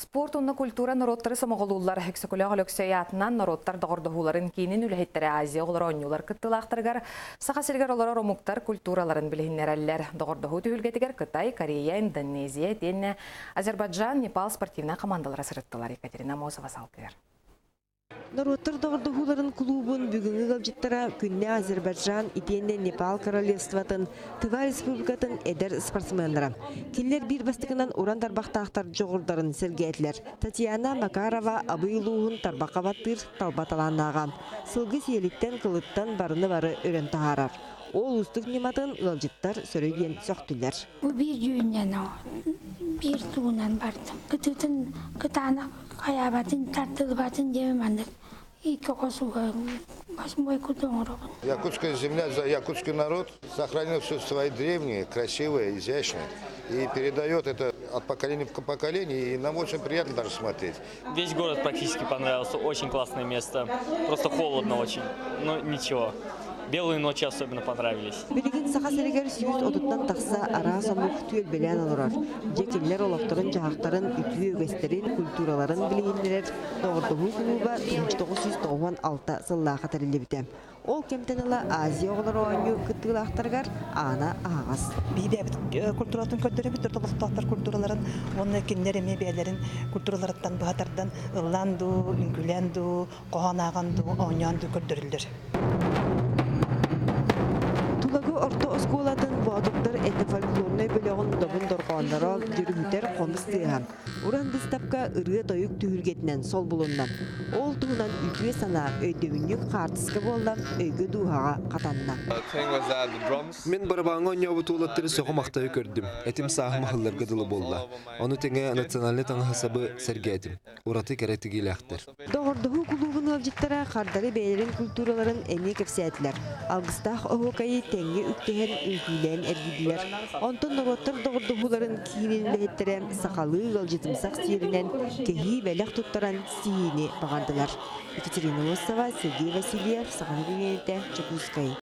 Спорт уонна культура норуоттары сомоҕолууллар. Өксөкүлээх Өлөксөй аатынан норуоттар доҕордоһууларын киинин үлэһиттэрэ Азия оҕолоро оонньуулар кыттыылаахтарыгар Саха сиригэр олорор омуктар культураларын билиһиннэрэллэр. Доҕордоһуу түһүлгэтигэр Кытай, Корея, Индонезия итиэннэ Азербайджан, Непал спортивнай хамаандалара сырыттылар. Екатерина Амосова салгыыр. Норуоттар доҕордоһууларын кулуубун бүгүҥҥү ыалдьыттара күннэ Азербайджан итиэннэ Непал королевствотын, Тыва республикатын эдэр спортсменнара. Кинилэр биир бастакынан уран тарбахтаахтар дьоҕурдарын сэргээтилэр. Татьяна Макарова Абый улууһун тарбахха баттыыр талба талааннааҕа. Сылгы сиэлиттэн, кылыттан барыны-бары өрөн таһаарар. Ол уустук ньыматын ыалдьыттар сөрү диэн сөхтүлэр. Бу биир дьүүннэн биир тугунан бардым. Кытыытын кытаанах хайаабатын, тардылыбатын диэбин маннык икки хосуга восьмой курдук оҥоробун. Якутская земля, якутский народ сохранил все свои древние, красивые, изящные и передает это от поколения к поколению, и нам очень приятно даже смотреть. Весь город практически понравился, очень классное место. Просто холодно очень, но ничего. Белые ночи особенно понравились. Билигин Саха сиригэр 130-тан тахса араас омук түөлбэлээн олорор. Дьэ кинилэр олохторун-дьаһахтарын, үтүө үгэстэрин, культураларын билиһиннэрэр Доҕордоһуу кулууба 1996 сыллаахха тэриллибитэ. Ол кэмтэн ыла Азия оҕолоро оонньуу кыттыылаахтарыгар аана аһаҕас. Биһиги бэйэбит культуратын көрдөрөбүт, төрүт олохтоохтор культураларын уонна кинилэр эмиэ бэйэлэрин культураларыттан быһа тардан ыллаан дуу, үҥкүүлээн дуу, хоһоон ааҕан дуу, оонньоон дуу көрдөрүллэр. Тулагы орто оскуолатын Боотурдар этнофольклорнай бөлөҕүн добун дорҕоонноро дьүрүһүтэр хомус тыаһа Уран быыстапка ырыа-тойук түһүлгэтинэн солбулунна. Ол туһунан үтүө санаа, өйдөбүнньүк хаартыска буолла, өйгө-дууһаҕа хатанна. Мин барабааҥҥа оонньообут уолаттары сөҕө-махтайа көрдүм. Этим сааһым аһылларга дылы буолла. Ону тэҥэ национальнай таҥаһы-сабы сэргээтим. Ураты кэрэ тигиилээхтэр. Доҕордоһуу кулуубун ыалдьыттара хардары бэйэлэрин культураларын эмиэ кэпсээтилэр. Алгыстаах оһуокайы тэҥҥэ үктэһэн үҥкүүлээн эргийдилэр. Онтон норуоттар доҕордоһууларын киинин үлэһиттэрэ сахалыы ыалдьытымсах сиэринэн кэһии бэлэх туттаран сиһиини баҕардылар. Екатерина Лосова, Сергей Васильев, Саха Күнүнэтэ, Дьокуускай.